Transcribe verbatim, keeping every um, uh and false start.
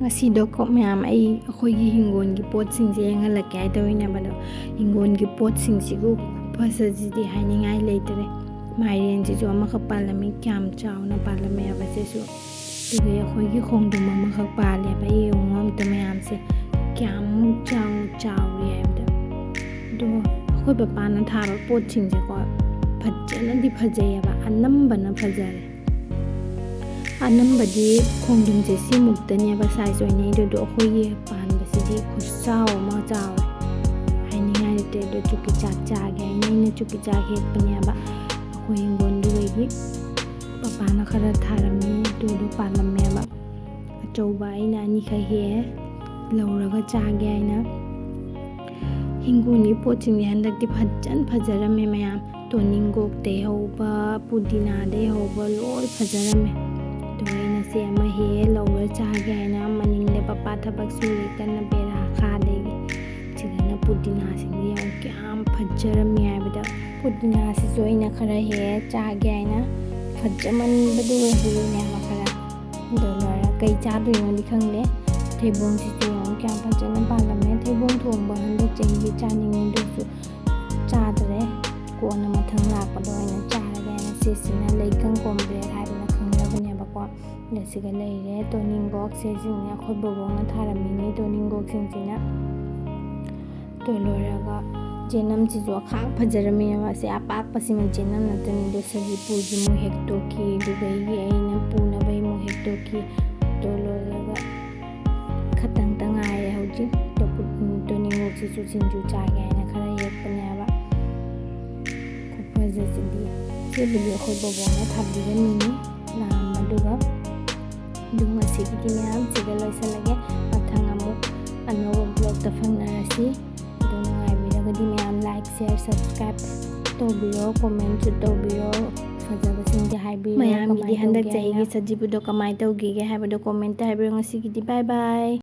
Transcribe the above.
ꯉꯁꯤꯗꯣ ꯀꯣ ꯃꯌꯥꯝ, ꯑꯩ ꯑꯩꯈꯣꯏꯒꯤ ꯍꯤꯡꯒꯣꯜꯒꯤ ꯄꯣꯠꯁꯤꯡꯁꯦ ꯌꯦꯡꯍꯜꯂꯛꯀꯦ ꯍꯥꯏ ꯇꯧꯔꯤꯅꯦꯕ꯫ ꯑꯗꯣ ꯍꯤꯡꯒꯣꯜꯒꯤ ꯄꯣꯠꯁꯤꯡꯁꯤꯕꯨ ꯈꯨꯐꯖꯁꯤꯗꯤ ꯍꯥꯏꯅꯤꯡꯉꯥꯏ ꯂꯩꯇ꯭ꯔꯦ꯫ ꯃꯥꯏꯔꯦꯟꯁꯤꯁꯨ ꯑꯃꯈꯛ ꯄꯥꯜꯂꯝꯃꯤ, ꯀꯌꯥꯝ ꯆꯥꯎꯅ ꯄꯥꯜꯂꯝꯃꯦꯕ ꯁꯤꯁꯨ꯫ ꯑꯗꯨꯒ ꯑꯩꯈꯣꯏꯒꯤ ꯈꯣꯡꯗ꯭ꯔꯨꯝ ꯑꯃꯈꯛ ꯄꯥꯜꯂꯦꯕ꯫ ꯌꯦꯡꯉꯨ ꯑꯝꯇ ꯃꯌꯥꯝꯁꯦ ꯀꯌꯥꯃꯨꯛ ꯆꯥꯎꯅ ꯆꯥꯎꯔꯤ ꯍꯥꯏꯕꯗ꯫ ꯑꯗꯣ ꯑꯩꯈꯣꯏ ꯄꯄꯥꯅ ꯊꯥꯕ ꯄꯣꯠꯁꯤꯡꯁꯦꯀꯣ ꯐꯖꯅꯗꯤ ꯐꯖꯩꯌꯦꯕ, ꯑꯅꯝꯕꯅ ꯐꯖꯔꯦ꯫ ꯑꯅꯝꯕꯗꯤ ꯈꯣꯡꯗ꯭ꯔꯨꯝꯁꯦ ꯁꯤꯃꯨꯛꯇꯅꯦꯕ ꯁꯥꯏꯖ ꯑꯣꯏꯅꯩꯗꯣ, ꯑꯗꯣ ꯑꯩꯈꯣꯏꯒꯤ ꯄꯥꯟꯕꯁꯤꯗꯤ ꯈꯨꯆꯥꯎ ꯑꯃ ꯆꯥꯎꯔꯦ, ꯍꯥꯏꯅꯤꯡꯉꯥꯏ ꯂꯩꯇ꯭ꯔꯦ꯫ ꯑꯗꯣ ꯆꯨꯀꯤꯆꯥꯛ ꯆꯥꯒꯦ ꯍꯥꯏꯅ ꯑꯩꯅ ꯆꯨꯀꯤꯆꯥꯛ ꯍꯦꯛꯄꯅꯦꯕ ꯑꯩꯈꯣꯏ ꯍꯤꯡꯒꯣꯜꯗꯨꯗꯒꯤ꯫ ꯄꯄꯥꯅ ꯈꯔ ꯊꯥꯔꯝꯃꯤ, ꯑꯗꯨꯗꯣ ꯄꯥꯜꯂꯝꯃꯦꯕ꯫ ꯑꯆꯧꯕ ꯑꯩꯅ ꯑꯅꯤꯈꯛ ꯍꯦꯛꯑꯦ, ꯂꯧꯔꯒ ꯆꯥꯒꯦ ꯍꯥꯏꯅ꯫ ꯍꯤꯡꯒꯣꯜꯒꯤ ꯄꯣꯠꯁꯤꯡꯁꯦ ꯍꯟꯗꯛꯇꯤ ꯐꯖꯅ ꯐꯖꯔꯝꯃꯦ ꯃꯌꯥꯝ꯫ ꯇꯣꯅꯤꯡꯀꯣꯛꯇꯩ ꯍꯧꯕ, ꯄꯨꯗꯤꯅꯥꯗꯩ ꯍꯧꯕ ꯂꯣꯏ ꯐꯖꯔꯝꯃꯦ꯫ ꯑꯗꯣ ꯑꯩꯅ ꯁꯤ ꯑꯃ ꯍꯦꯛꯑꯦ, ꯂꯧꯔ ꯆꯥꯒꯦ ꯍꯥꯏꯅ꯫ ꯃꯅꯤꯡꯗ ꯄꯄꯥ ꯊꯕꯛ ꯁꯨꯔꯤ ꯀꯟꯅ ꯕꯦꯔꯥ ꯈꯥꯗꯦꯒꯤ꯫ ꯁꯤꯗꯅ ꯄꯨꯗꯤꯅꯥꯁꯤꯡꯁꯦ ꯌꯦꯡꯉꯨ ꯀꯌꯥꯝ ꯐꯖꯔꯝꯃꯤ ꯍꯥꯏꯕꯗ꯫ ꯄꯨꯗꯤꯅꯥꯁꯤꯁꯨ ꯑꯩꯅ ꯈꯔ ꯍꯦꯛꯑꯦ ꯆꯥꯒꯦ ꯍꯥꯏꯅ꯫ ꯐꯖꯃꯟꯕꯗꯨꯒ ꯍꯦꯛꯏꯅꯦ ꯑꯃ ꯈꯔ꯫ ꯑꯗꯣ ꯂꯣꯏꯔ ꯀꯩ ꯆꯥꯗꯣꯏꯅꯣꯗꯤ ꯈꯪꯗꯦ꯫ ꯊꯩꯕꯣꯡꯁꯤꯁꯨ ꯌꯦꯡꯉꯨ ꯀꯌꯥꯝ ꯐꯖꯅ ꯄꯥꯜꯂꯝꯃꯦ꯫ ꯊꯩꯕꯣꯡ ꯊꯣꯡꯕ ꯍꯟꯗꯛ ꯆꯍꯤꯒꯤ ꯆꯥꯅꯤꯡꯉꯤ, ꯑꯗꯨꯁꯨ ꯆꯥꯗ꯭ꯔꯦ꯫ ꯀꯣꯟꯅ ꯃꯊꯪ ꯂꯥꯛꯄꯗ ꯑꯣꯏꯅ ꯆꯥꯔꯒꯦ ꯍꯥꯏꯅ꯫ ꯁꯤꯁꯤꯅ ꯂꯩꯀꯪ ꯀꯣꯝꯕ꯭ꯔꯦꯜ ꯍꯥꯏꯗꯅ ꯈꯪꯅꯕꯅꯦꯕꯀꯣ꯫ ꯑꯗ ꯁꯤꯒ ꯂꯩꯔꯦ꯫ ꯇꯣꯅꯤꯡꯀꯣꯛꯁꯦ ꯁꯤꯅꯦ ꯑꯩꯈꯣꯏ ꯕꯣꯕꯣꯛꯅ ꯊꯥꯔꯝꯃꯤꯅꯤ ꯇꯣꯅꯤꯡꯀꯣꯛꯁꯤꯡꯁꯤꯅ꯫ ꯑꯗꯨ ꯂꯣꯏꯔꯒ ꯆꯦꯅꯝꯁꯤꯁꯨ ꯑꯈꯥꯛ ꯐꯖꯔꯝꯃꯤꯅꯦꯕ꯫ ꯑꯁꯤ ꯑꯄꯥꯛꯄꯁꯤꯃ ꯆꯦꯅꯝ ꯅꯠꯇꯅꯤꯗꯣ, ꯁꯖꯤꯄꯨꯒꯤ ꯑꯃꯨꯛ ꯍꯦꯛꯇꯣꯛꯈꯤ, ꯑꯗꯨꯗꯒꯤ ꯑꯩꯅ ꯄꯨꯅꯕꯒꯤ ꯑꯃꯨꯛ ꯍꯦꯛꯇꯣꯛꯈꯤ꯫ ꯑꯗꯨ ꯂꯣꯏꯔꯒ ꯈꯇꯪꯇ ꯉꯥꯏꯔꯦ ꯍꯧꯖꯤꯛ꯫ ꯇꯣ-, ꯎꯝ, ꯇꯣꯅꯤꯡꯀꯣꯛꯁꯤꯁꯨ ꯁꯤꯡꯖꯨ ꯆꯥꯒꯦ ꯍꯥꯏꯅ ꯈꯔ ꯍꯦꯛꯄꯅꯦꯕ꯫ ꯈꯨꯐꯖꯁꯤꯗꯤ꯫ ꯁꯤꯕꯨꯗꯤ ꯑꯩꯈꯣꯏ ꯕꯣꯕꯣꯛꯅ ꯊꯥꯕꯤꯔꯝꯃꯤꯅꯤ ꯂꯥꯝꯕꯗꯨꯒ꯫ ꯑꯗꯨ ꯉꯁꯤꯒꯤꯗꯤ ꯃꯌꯥꯝꯁꯤꯒ ꯂꯣꯏꯁꯤꯜꯂꯒꯦ꯫ ꯃꯊꯪ ꯑꯃꯨꯛ ꯑꯅꯧꯕ ꯕ꯭ꯂꯣꯛꯇ ꯐꯪꯅꯔꯁꯤ꯫ ꯑꯗꯨ ꯅꯨꯡꯉꯥꯏꯕꯤꯔꯒꯗꯤ ꯃꯌꯥꯝ like, share, subscribe ꯇꯧꯕꯤꯔꯣ, comment ꯁꯨ ꯇꯧꯕꯤꯔꯣ꯫ ꯐꯖꯕꯁꯤꯡꯗꯤ ꯍꯥꯏꯕꯤꯔꯣ, ꯃꯌꯥꯝꯒꯤꯗꯤ ꯀꯃꯥꯏꯅ ꯍꯟꯗꯛ ꯇꯧꯒꯦ ꯆꯍꯤꯒꯤ ꯍꯥꯏꯅ꯫ ꯁꯖꯤꯕꯨꯗꯣ ꯀꯃꯥꯏꯅ ꯇꯧꯈꯤꯒꯦ ꯍꯥꯏꯕꯗꯣ comment ꯇ ꯍꯥꯏꯕꯤꯔꯣ꯫ ꯉꯁꯤꯒꯤꯗꯤ bye bye꯫